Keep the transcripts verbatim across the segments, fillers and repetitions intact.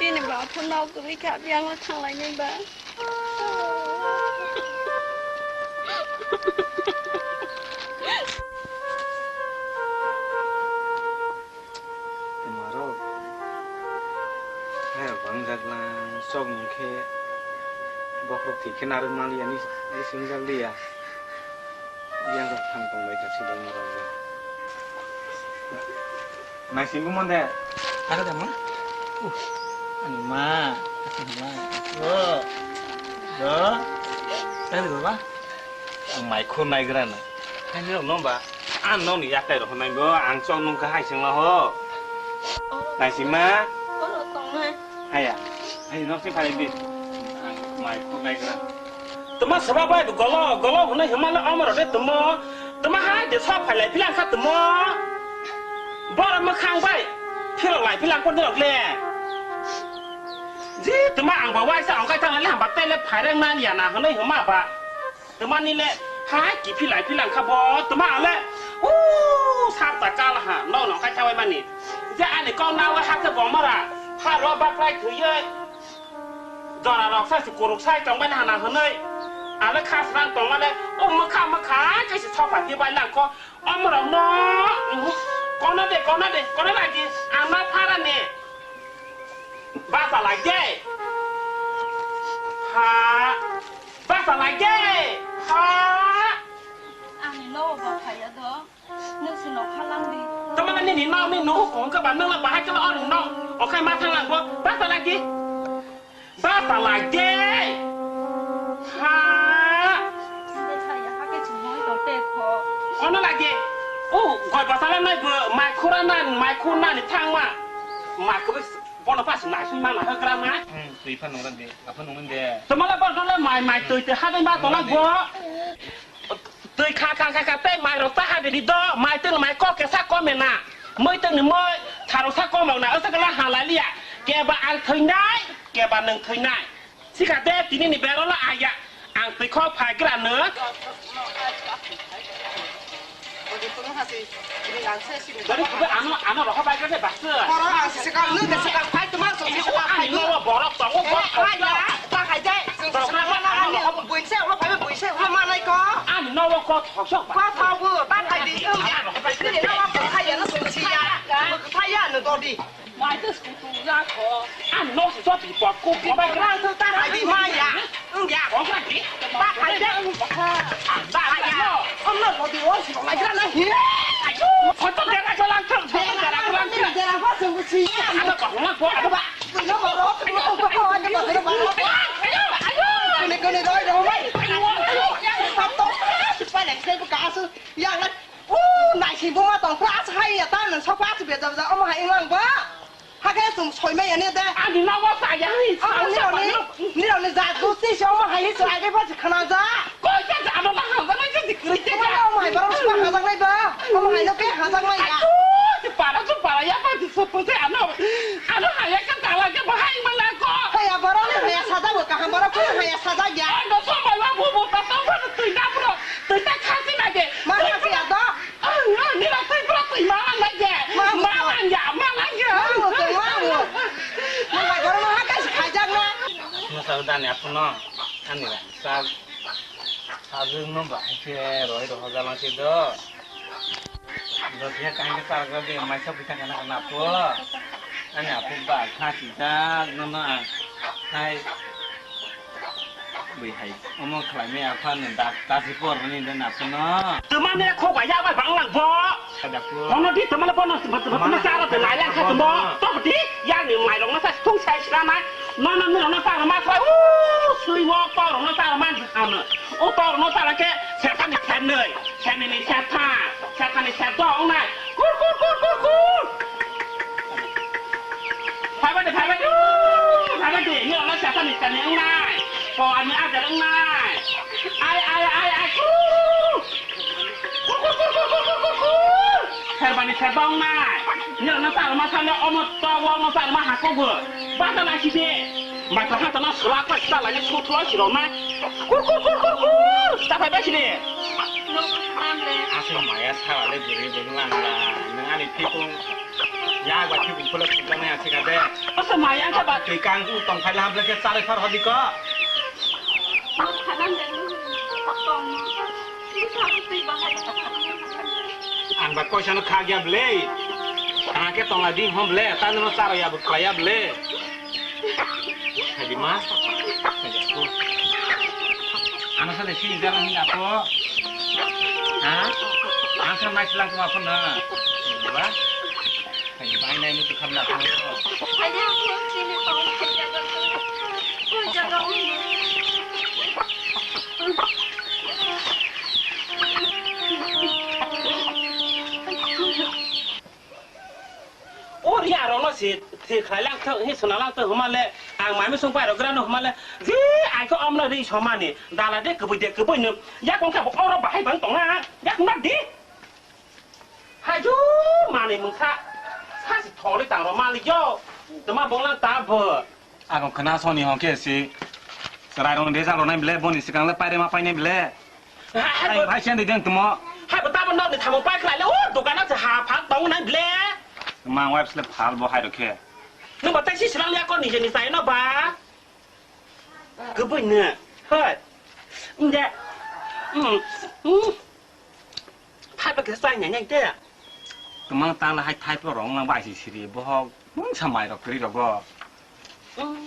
Nini ba phone no kwrwi kha, biyang no thanglainai ba. Tuma rok hai rok bangjak lang, sok nung khe bokhorok thik khe narwk maliya ni, ni singjak liya. Yang rok thang tong bai kha sidang rok. Naisingbu mon de. Ada da ma? Uh, ani ma, ani ma. Do. Do. Ada da ba? Ang mai khur nai gra na. Ani rok no ba. Ang no ni yakai rok nai bo. Ang chok nung kha hai sing la ho. Naising ma. Oro tong nai. Haya. Hai nok si phai bi. Ang mai khur nai gra. Tuma saba bai golo, golo hwnwi hwnmano omorok de tumo. Tuma hai de sok phailai philang kha tumo. Borok mwkhang bai phirok lai philang kho norok le. Ji tuma ang ba waisa ongkai thang le hamba tele phaireng nan ya na hwnwi hwnma ba. Tuma ni le hai ki philai philang kha bo tuma ang le. U sap ta kal ha no no kai thawai mani. Je ani kong na wa ha se bomara. Ha ro ba klai thuyoi. Jora rok sa si kuruk sai tong bai hana hwnwi. Ale khasrang tong male o mwkha mwkha khe si sofa di bai lang kho. Omorok no, uhu, kono de, kono de, kono lagi. Ang no phara ni. Basa lagi. Ha. Basa lagi. Ha. Ani no bo phaya do. Nwng se nokha lang di. Tamala nini nok ni nuhu kong khe ba nwng la bahai khe la oro nok. Okhai ma thang lang bo. Basa lagi. Basa lagi. Ha. Side thaya ha khe chumui to te kho. Kono lagi. O goi basa la nai bo mai khura na mai khur na ni thang ma. Ma khe bono pas nai sung ma na ha gra ma. Hmm, twi pha nung ran de. Apa nung de. Tamala bo dole mai mai twi te ha de ma to lang bo. Twi kha kha kha kha tei mai rok ta ha bini do, mai twi mai kok kesa kom na. Moi twi moi tharok sa kom na, asa kala ha lai liya. Keba ang thwinai, keba nwng thwinai. Sikha de tini ni bero la aya. Ang twi kho phai gra no. Dori kudu ano, ano roho bai kene baksa. Oro ang sisi kang, nung de sisi kang, phai tuma, so sisi kang, phai tuma. Ani nogo borok tongo, eh, borok hai ya, tongo. Ta hai jai, sing sisi kang, mana ani, buise, ulo phai buise, ulo manai ko. Ani nogo ko thok sok ba. Ko thok bu, ta hai di, ung ya. Nini nogo ko thai ya, no sung si ya. Ko thai ya, no dodi. Mai tu sung tu ya ko. Ani nogo so bi pa ko, bi pa ko. Ko thok ta hai di, ma ya. Ung ya. Ko ka di. Ta hai jai. Ba ya. Om no dodi, o si ko. Ai gra na hi. Ayo. Photo dera ko lang thok, photo dera ko lang thok. Dera ko sung si ya. Ano ko, ano ko, ano ba. Kuni kuni roi roi mai. Pato. Pailek sai bu kasu. Yang lai. U naising bu ma tong pra sa hai ya ta nang sok pra sa be jab jab omo hai wng lang ba. Hakhe sum soi mai ya ne de. Ani na wa sa ya hi. Ah, ni rao ni, ni rao ni jat gusti se omo hai se age pa se khana ja. Koi ka ja ano na ha ja nai se dikri te ja. Omo hai barang suma ha ja nai ba. Omo hai no ke ha ja nai ya. Ayo, si para, si para ya pa si sopo se ano. Ano hai ya ka ta la ke bahai mana ko. Hai ya barang ni hai ya sa ja ko kaham barang ko hai ya sa ja ya. Ano so mai wa bu bu ta ta pa tu na bro. Tu ta khasi na ke. Ma khasi ya da. Ang, ang, nila twi bwrok twi ma lang lai de. Ma, ma, ma lang ya, ma lang ya. Ma, ma, ma, ma. Ma, ma, ma, ma, ma, ma, ma. Masa dani apuno, ani rang sa, sa jung no ba, hai khe roi roho jalang se do. Do khe kain khe tar ga de, mai sa pita kana kana apu. Ani apu ba kha si jak no no ang. Hai. Bui hai. Omo khlai me apha no dak tasi por ni den apha no. Tuma me kho ga ya bai bang lang bo. Ada ko. Kono di tuma le bono tuma tuma tuma cara de lai lang kha tuma. To di ya ni mai rong na sa thung sai sra mai. No no no no sa ma sa. U sui wo to rong na sa ma ano. U to rong na sa ke sa ka ni sa nei. Sa ni ni sa ta. Sa ka ni sa to ong nai. Kur kur kur kur kur. Phaibai de, phaibai de, phaibai de. Ni rok no chasa ni chani wngnai. Po ani ajar wngnai. Ai, ai, ai, ai, ku. Ku, ku, ku. Serba ni serba wngnai. Ni rok no char ma sale omo to wo no char ma hako bo. Bata lai si de. Mai to ha to no sula ko sa lai ni su thlo si rok nai. Kur, kur, kur, kur, kur. Ta phaibai si de. Aswk maya sara le bwrwi bwrwi lang la. Nang ani phikung. Ya, ba ki bukula sujana ya sika de. Asa maya ka ba. Twi kang u tong phai lam leke sare phar hodi ko. Mo khanan de. Tong. Ang ba koisa no khagya ble. Tang ke tong la ding hom ble. Tan no saro ya bu khlai ya ble. Hadi mas. Ano sa de sini jalan ni apo. Ha? Ang sa mai silang kuma apo na. Ba. Hai, bai nai mutu khamna khamna. Hai, ya, aku sini tahu kerja kerja. Kerja kau ini. O ri aro no si, si khlai lang thang, hi sona lang thang humale, ang mai musung pai ro gra no humale, ji ai ko amna ri somani, dala de kubui de kubui no, ya kong ka bo oro bahai bang tonga, ya kong di. Haju, manwi mungsa. Sasi tholi tang rw malik yo. Tuma bonglang ta bo. Ako khna soni hon khe si. Chwrai rong de jang rw nai ble, boni sikang le paire ma painai ble. Hai, hai, Ai, bo, hai, siyan de deng tumo. Hai, bo tamo nok ni thamung pai khlai le, o, dokan o se ha phak tong nai ble. Mang wife le phal bo hai rw khe. Nung bo tai si silang le ako nije ni tai no ba. Kwbui no. Hoi. Nde. Mm. Mm. Thaipa khe chai nai nai te. Kwmang tang hai thaipa rong lang bai si siri bohok. Mung samai rok kri rogo. Mm.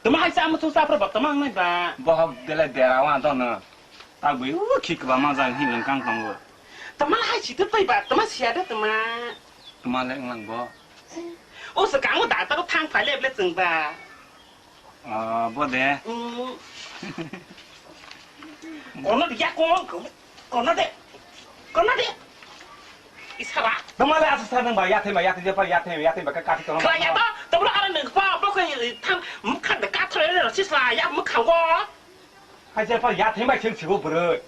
Tama hai sa musu sa pro bak tama nai ba. Bohok dele dera wa don no. Ta bui u khik ba ma jang hin lang kang tongo. Tama hai si tu pai ba, tama sia de tama. Tama le lang bo. O swkango daktar o thang phai le ble chwng ba. Ah, bo de. Mm. Kono de ya kon, kono de. Kono de. Isara. Tama le asa sa nang ba ya thai ba ya thai ba ya thai ba ka ka thai kono. Kla ya ba, tama ara nang pa pa ko tham mkhan de ka thre le sis la ya mkhan go. Hai je pa ya thai ba cheng chibo bro.